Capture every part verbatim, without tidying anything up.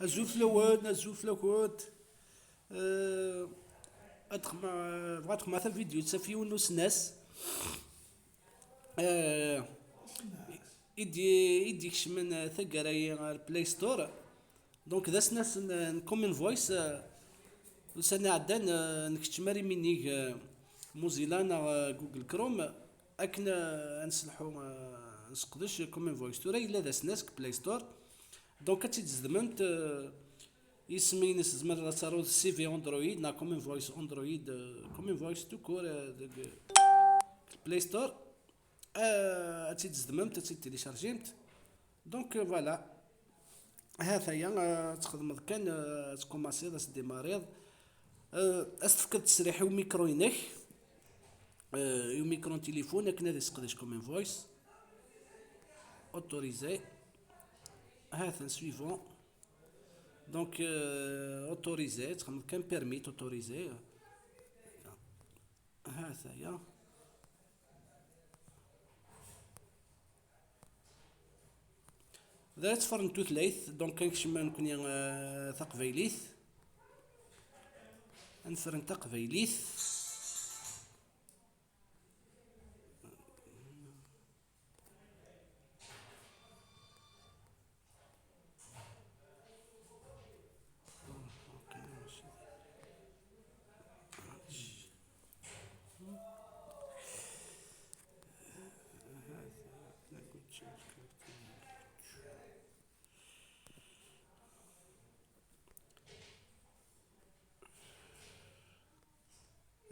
Azul fell-awen, azul fell-akent. Eh, ad xedmeɣ, bɣiɣ ad xedmeɣ tavidyut ɣef yiwen n usnas. Eh, i d-, i d-ikecmen taggara-yi ar Play Store. Donc, d asnas n, n Common Voice, eh, ussan iɛeddan, eh, nekcem ar iminig, eh, Mozilla neɣ, eh, Google Chrome, akken, eh, ad nselḥu, eh, ad nesseqdec Common Voice. Tura yella d asnas deg Play Store. Donc, ad tt-id-zedmemt, eh, isem-ines tzemreḍ ad taruḍ C V Android neɣ Common Voice Android, eh, Common Voice tout court, eh, deg, deg Play Store. Eh, ad tt-id-zedmemt, ad tt-id-téléchargimt. Donc, euh, voilà. Ha-t-aya, euh, ad txedmeḍ kan, euh, ad tkumaṣiḍ, ad tdimariḍ. Euh, ad s-tefkeḍ ttesriḥ i umikru-inek, euh, i umikru n tilifun, akken ad iseqdec Common Voice. Autorisé. Ha-t-an suivant. Donc, euh, autorisé, ad txedmeḍ kan permis, autorisé. Ha-t-aya. Da ad tfern tutlayt, donc ad nekcem nekkni, euh, taqbaylit. Ad nefren taqbaylit.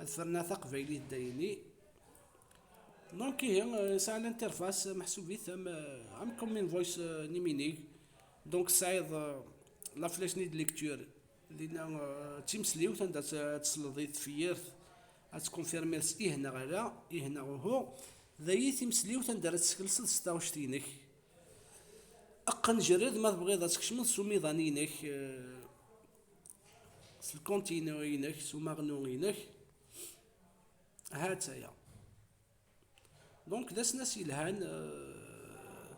Ad ferneɣ taqbaylit dayni. Donc, ihi, euh, yesɛa l'interface meḥsubit am, euh, am Common Voice, euh, n iminig. Donc, tesɛiḍ, euh, la flèche-nni de lecture. Dinna, euh, d timesliwt anda ad, ad tesleḍ i tefyirt, ad tkunfirmiḍ s ih neɣ ala, ih neɣ uhu. Dayi timesliwt anda ara teskelseḍ s taɣect-inek. Aqqen jerred ma tebɣiḍ ad tkecmeḍ s umiḍan-inek, euh, s lkunt-inu-inek, s umaɣnu-inek. Ha-tt-aya. Donc, d asnas yelhan, euh,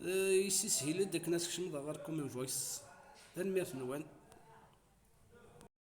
euh, yessishil-d akken ad tkecmeḍ ɣer Common Voice. Tanemmirt-nwen.